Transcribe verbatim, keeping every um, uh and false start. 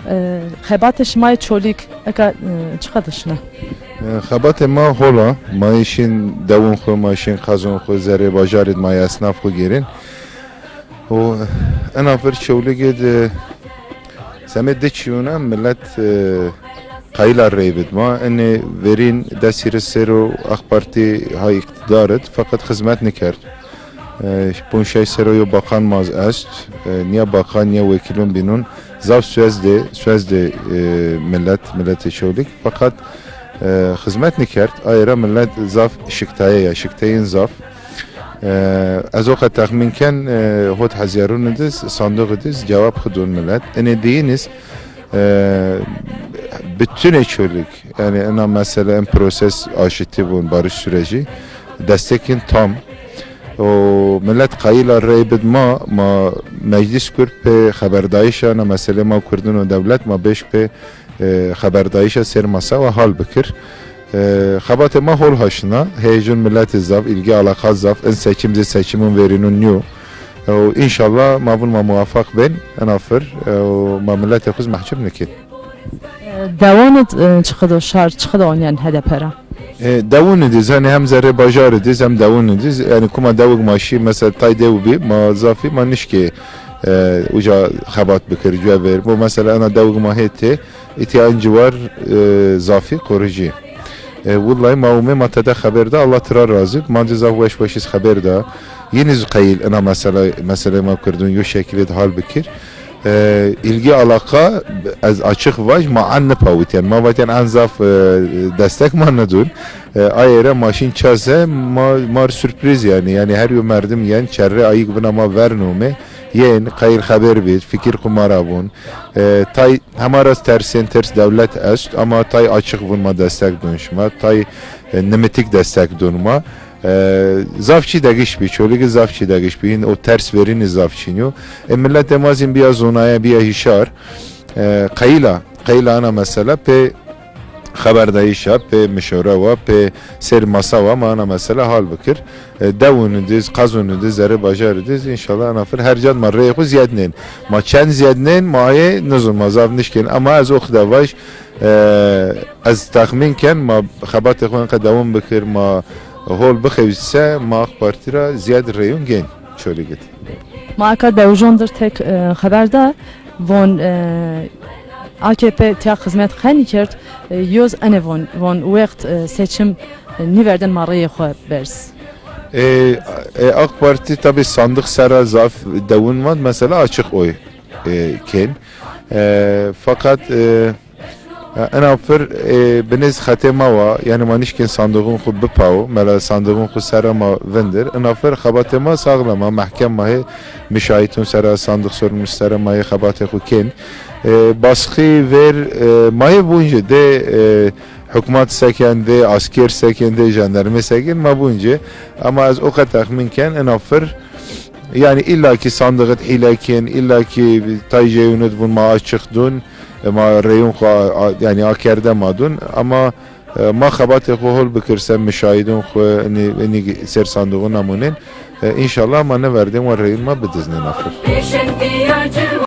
E, xebatê şima yê Çolîg eka, e, çiqede şina? E, xebatê ma hol a. Ma yê şîn dewon xwu, ma şîn qezon xwu, zerrê bajarî de ma yê esnaf xwu gêrên. Û ena vir Çewlîgê de semê di çîyûna milet, e, qayîl a rey bid ma. Enê verîn des hîris serr o AK Partî ha îqtîdar id, feqet xizmet nikerd. E, ponc şeş serr o yo baqan ma z est. E, nîya baqan, nîya wekîlûn bînûn. Zaf suez dê, suez dê, e, milet, miletê Çewlîg. Feqet, e, xizmet nikerd. Aye ra milet zaf şiktaye ya, şikteyên zaf. E, ez o qe texmîn ken, e, hot hezarûn id iz, sanduq id iz cewab xwu dûn milet. Enê diyîn iz, e, bütünê Çolîg, yanî ena mesele, en proses aşitî bûn, barış süreci, destekên tam. O milet qayîl a rey bid ma, ma meclis kurd pê xeberdayîşa ena meselê ma kurdin û dewlet ma bêşk pê, e, xeberdayîşa ser masa wa hal bikir. E, xebatê ma hol ha şina. Heyecûn miletî zaf, îlgî alaqa zaf, in seçim zî seçimûn verînûn nîyo. E, û înşallah ma vûn ma muwafaq bên, ena fir, e, û ma miletê xwu zî mehcub nikên. E, dewon id, e, çiqid o şar, çiqid o onîyen H D P ra? E, dewon id iz, hanî hem zerrê bajar id iz, hem dewon id iz. Yanî kuma dewig ma şî, mesela tay dew bî, ma zafî ma nişkê, e, uca xebat bikir, cuya ver. Bu mesela ena dewig ma hê tê, îtya in ciwar, e, zafî qoricî. E, willay ma umê ma tede xeber da, Allah tira razî. Ma ci zaf weş weş iz xeber da. Yin iz qayîl ena mesela, meselê ma kurdun yo şekilê de hal bikir. E, îlgî alaqa, ez açix vaj, ma en nipawityen. Ma vatyen en zaf, e, destek ma nidun. E, aye ra ma şîn çase, ma, ma r sürpriz yanî. Yanî her yo merdim yen, çerrê ayîg bina ma vernomê. Yên, qayîl xeber bî, fikir xwu ma ra vûn. E, tay hema ra tersên ters dewlet est, ama tay açix vûn ma destek dun şima, tay, e, nimitîk destek dun ma. E, zaf çî degiş bî, Çolîg iz zaf çî degiş bî. Hin o ters verînî zaf çîn yo. E, miletê ma zîn bîya zonaye, bîya hîşar. E, qayîl a, qayîl a ena mesela pê xeberdayîşa, pê mişore wa, pê ser masa wa ma ena mesela hal bikir. E, dewûn id iz, qezûn id iz, zerrê bajar id iz, înşallah ena fir her ca d ma reyê xwu zîyednên. Ma çend zîyednên, ma ayê nizûn, ma zaf nişkên. Ama ez o qide vaj, e, ez texmîn ken ma xebatê xwu enqe dewam bikir, ma hol bixewît se, ma AK Partî ra zîyed reyûn gên Çolîg id. Ma eka dewijon dir tek, e, xeber da, von, e, A K P tiya xizmet qe nîkerd, e, yoz ene von, von wext, e, seçim, e, nîverdên ma reyê xwu berz. E, e, AK Partî tabî sandiq sera zaf dewûn ma d mesela açix oy, e, kên. E, feqet, e, ena fir, e, binêz xetê ma wa, yanî ma nişkên sandiqûn xwu bipawo, mela sandiqûn xwu sera ma vindir. Ena fir xebatê ma saxlem a, mehkem ma hê, müşahitûn sera, sandiq sorulmuş sera ma hê xebatê xwu kên. E, basqî ver, e, ma hê vûn ci dê, e, hukmat sekên dê, asker sekên dê, jandarme sekên, ma vûn ci. Ama ez o qe texmîn ken, ena fir, yanî îlla kî sandiq id hîle kên, îlla kî tay jeyûn id vûn ma açix dûn, e, ma reyûn xwu a, a, yanî akerde ma dûn. Ama, e, ma xebatê xwu hol bikir se, müşahidûn xwu, inî, inî ser sandiqûn amûnên. E, înşallah ma niverdên wa reyûn ma bidiznên axir.